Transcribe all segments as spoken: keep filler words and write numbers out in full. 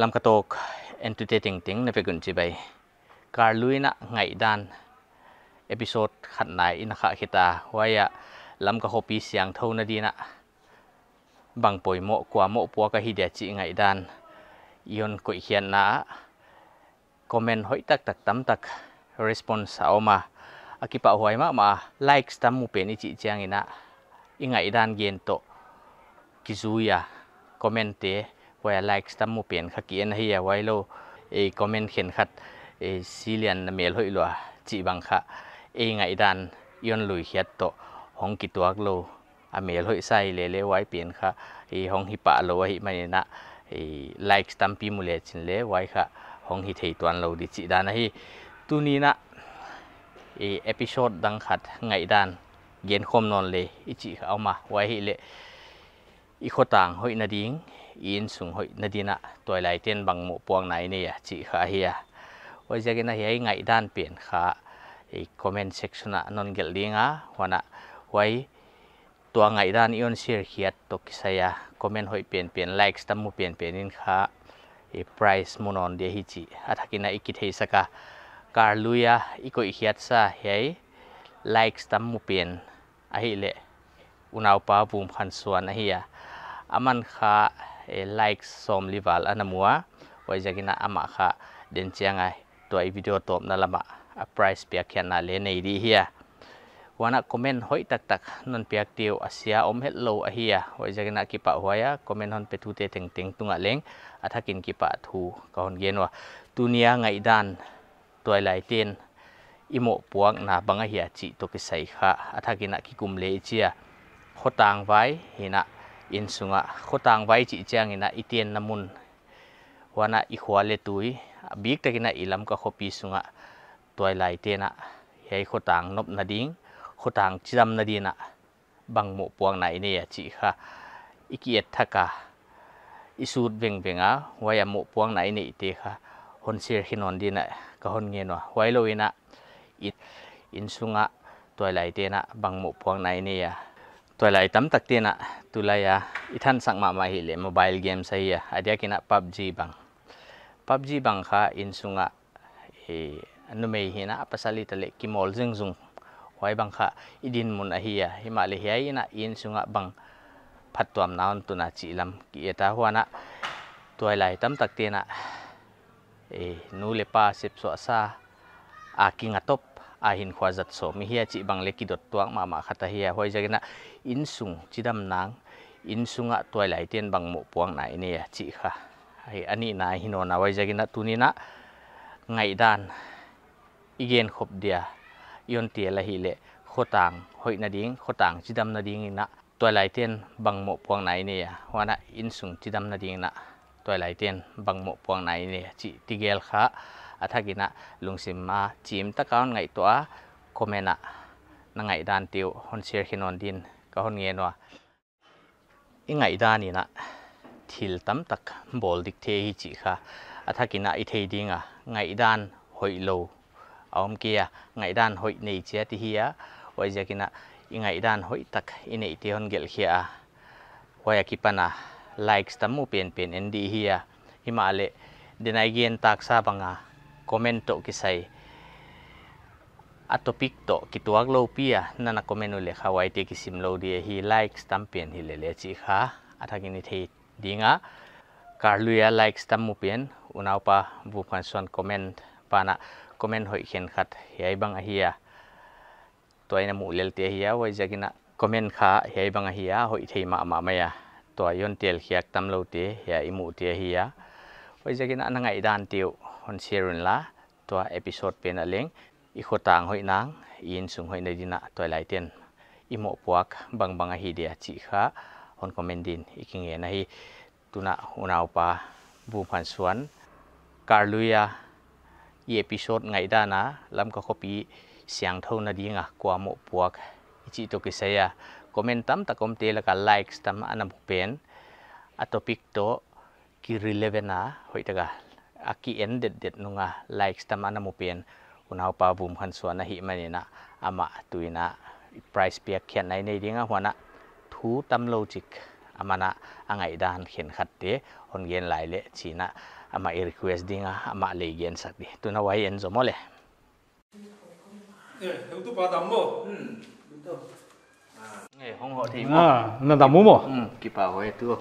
Lamka Talk entute tengteng na vek un chibai. Karlui in a ngaihdan episode khatna i na khah khe ta, huai a Lamka khopi siangthou na ding a bang poimoh, kua mohpuak ahi dia chih ngaihdan i hon koihkhiatna ah comment hoih taktak tamtak response a om a, a kipahhuai mahmah a. Likes tam mu pen i chih chiangin a i ngaihdan gen toh kizui a, comment te, huai a likes tam mu pen kha ki en ahi a, huailou ei comment khenkhat ei silian na mel hoih lua chih bang kha ei ngaihdan i hon luikhiat toh hong kituak lou, a mel hoih sa i lele huai pen kha ei hong hi pah lou ahihmanin a, ei likes tampi mu lechin le huai kha hong hi thei tuan lou di chih dan ahi. Tuni in a ei episode dang khat ngaihdan genkhawm nawn le i chih kha om a, huai hileh i khotang hoihna ding, i insung hoihna ding a tuailaite'n bang mohpuakna i nei a chih kha ahi a. Huaiziakin a hiai ngaihdan pen kha ei comment section ah non gelh ding a, huan a huai tua ngaihdan i hon share khiat toh kisai a comment hoih penpen, likes tam mu penpen in kha ei prize mu nawn di ahi chih a thakin a i kitheisak a. Karlui a i koihkhiatsa hiai likes tam mu pen ahihleh unaupa Vumkhansuan ahi a. Aman kha eh, likes sawmli val ana mu a, huaiziakin a amah kha den chiang a tua i video tawpna lam ah a prize piakkhiatna le nei di hi a. Huan a comment hoih taktak non piakte uh a sia om hetlou ahi a, huaiziakin a kipahhuai a comment hon petute tengteng tungah leng a thakin kipahthu ka hon gen ua. Tuni a ngaihdan tuailaite'n i mohpuakna bang ahia chih toh kisai kha a thakin a kikum le i chi a. Khotang vai hi in a, insung ah khotang vai chih chiangin a i tenna mun, huan a i khua le tui, a biktakin a i Lamka khopi sung ah tuailaite'n a hiai khotang nopna ding, khotang chidamna ding a bang mohpuakna i nei a chih kha i ki-et thak a, i sut vengveng a, huai a mohpuakna i neihte kha hon share khe nawn ding a ka hon ngen ua. Huailou in a i insung ah tuailaite'n a bang mohpuakna i nei a. Tuailai tamtakte'n a tulai a i thansak mahmah hileh mobile games ahi a, a diakin a PUBG bang. PUBG bang kha insung ah eh, numei hi in a, a pasal hita leh kimawl zungzung, huai bang kha i dinmun ahi a, himahleh hiai in a insung ah bang phattuamna hon tun a chih lam ki-et a. Huan a tuailai tamtakte'n a eh, nu le pa sepsuahsa a kingatop a hinkhua zat sawm i hi a chih bang le kidot tuak mahmah khat ahi a. Huaiziakin a insung chidamna, insung ah tuailaite'n bang mohpuakna i nei a chih kha a nihna hi nawn a. Huaiziakin a tuni in a ngaihdan i genkhop dia i hon tel ahihleh khotang hoihna ding, khotang chidamna dingin a tuailaite'n bang mohpuakna i nei a, huan a insung chidamna dingin a tuailaite'n bang mohpuakna i nei a chih tigel kha a thakin a lungsim a chim taka hon ngaihtuah a, comment ah na ngaihdante uh hon share khe nawn dingin ka hon ngen ua. I ngaihdan in a thil tamtak bawl dik thei hi chih kha a thakin a i thei ding a, ngaihdan hoihlou a om kei a, ngaihdan hoih nei chiat i hi a. Huaiziakin a i ngaihdan hoihtak i neihte hon gelhkhia a, huai akipan a likes tam mu penpen en di hi a. Himahleh den a i gen taksa bang a comment toh kisai a topic toh kituak lou pi a na na comment uleh kha huaite kisim lou di ahi, likes tam pen hi lele chih kha a thakin i thei ding a. Karlui a likes tam mu pen unaupa Vumkhansuan comment, huan a comment hoih khenkhat hiai bang ahi a, tua i na muh lelte ahi a. Huaiziakin a comment kha hiai bang ahi a, hoih thei mahmah mai a, tua i hon tel khiak tamloute hiai i muhte ahi a. Huaiziakin a na ngaihdante uh hon share unla, tua episode pen ah leng i khotang hoihna, i insung hoihna dingin a tuailaite'n i mohpuak bangbang ahi dia chih kha hon comment dingin i kingen ahi. Tun a unaupa Vumkhansuan, Karlui a i episode ngaihdan a Lamka khopi siangthou na ding a kua mohpuak i chih toh kisai a comment tamtak omte laka likes tam ana mu pen, a topic toh ki relevant a, hoihtak a a ki-en detdet nung a likes tam ana mu pen unaupa Vumkhansuan ahihmanin a, amah tuin a prize piakkhiatna i nei ding a, huan a thu tamlou chik aman a a ngaihdan khenkhatte hon gen lai leh chi'n a Amah i request ding a, amah leng i gensak di. Tun a huai en zom aw le. Eh, heutupa dam maw? Hmm. Eh, hong hoh thei maw? Ah, na dam uh maw? Hmm, kipak huai tu.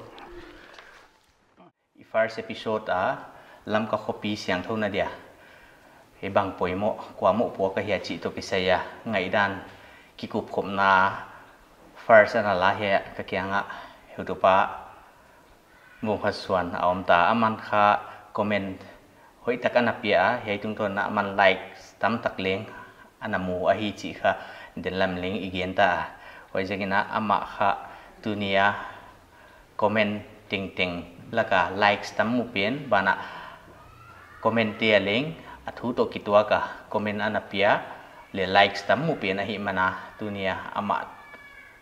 I first episode a Lamka khopi siangthouna dia, i bang poimoh, kuamoh puak ahia chih toh kisai a ngaihdan kikupkhopna first ana la hi a, ka kiang ah heutupa Vungkhansuan a om ta. Aman kha comment hoihtak ana pia a, hiai tungtawn ah aman likes tamtak leng ana mu ahi chih kha denlam leng i gen ta a. Huaiziakin ah amah kha tuni a comment tengteng lak a likes tam mu pen, banah comment te a leng a thu toh kituak a comment ana pia leh likes tam mu pen ahihman a, tuni a amah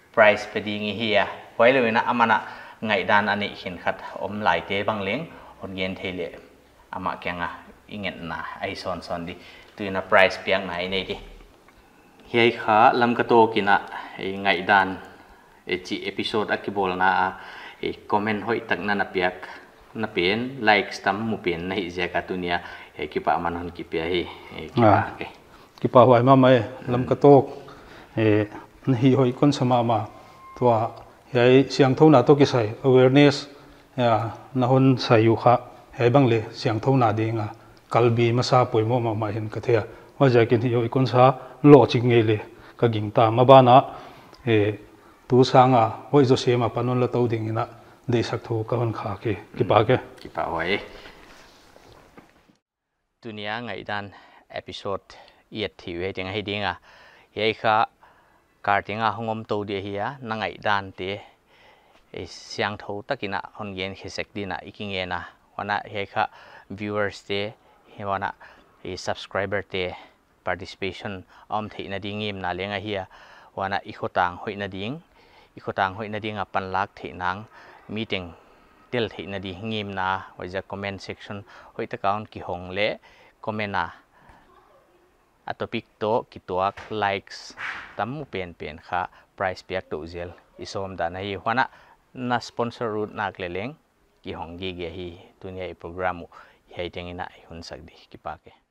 prize pe ding i hi a. Huailou in ah aman a ngaihdan a neih khenkhat om laite bang leng hon gen thei leh amah kiang a i ngetna ahi sawnsawn di. Tu in ah prize piakna i nei di. Hiai kha Lamka Talk in ah i ngaihdan, eh, chih episode a kibawlna a, eh, comment hoihtak na na piak na pen, likes tam mu pen na hih ziak a tuni a, eh, kipahman hon kipia hi, eh, kipak e. Kipahhuai mahmah e, Lamka Talk, eh, na hih hoih kon sa mahmah. Tua hiai siangthouna toh kisai awareness, eh, na hon sai uh kha, hiai bang leng siangthouna ding a kalbi masa poimoh mahmah hi'n ka thei a. Huaiziakin hih hoih kon sa louching ngei leh ka gingta. Maban ah, eh, tu sang a hoih zaw sem a pan hon la tou ding in ah deihsak thu ka hon khak hi. Kipak e. Kipahhuai. Tuni a ngaihdan episode i et thei uh hiai teng ahi ding a. Hiai kha kar teng a hong om tou di ahi a, na ngaihdante, eh, siangthou tak in ah hon gen khe sek di in ah i kingen a. Huan ah hiai kha viewers te, huan ah, eh, subscriber te participation a om theihna ding ngimna leng ahi a. Huan ah i khotang hoihna ding, i khotang hoihna ding a panlak theih nang, mi teng tel theihna ding ngimna, huaiziak comment section hoihtak a hon kihong leh comment a, a topic toh kituak likes tam mu penpen kha prize piak tou zel i sawm dan ahi. Huan ah na sponsor ut nak leh leng kihong gige hi. Tuni a i program uh hiai teng in ah i hunsak di. Kipak e.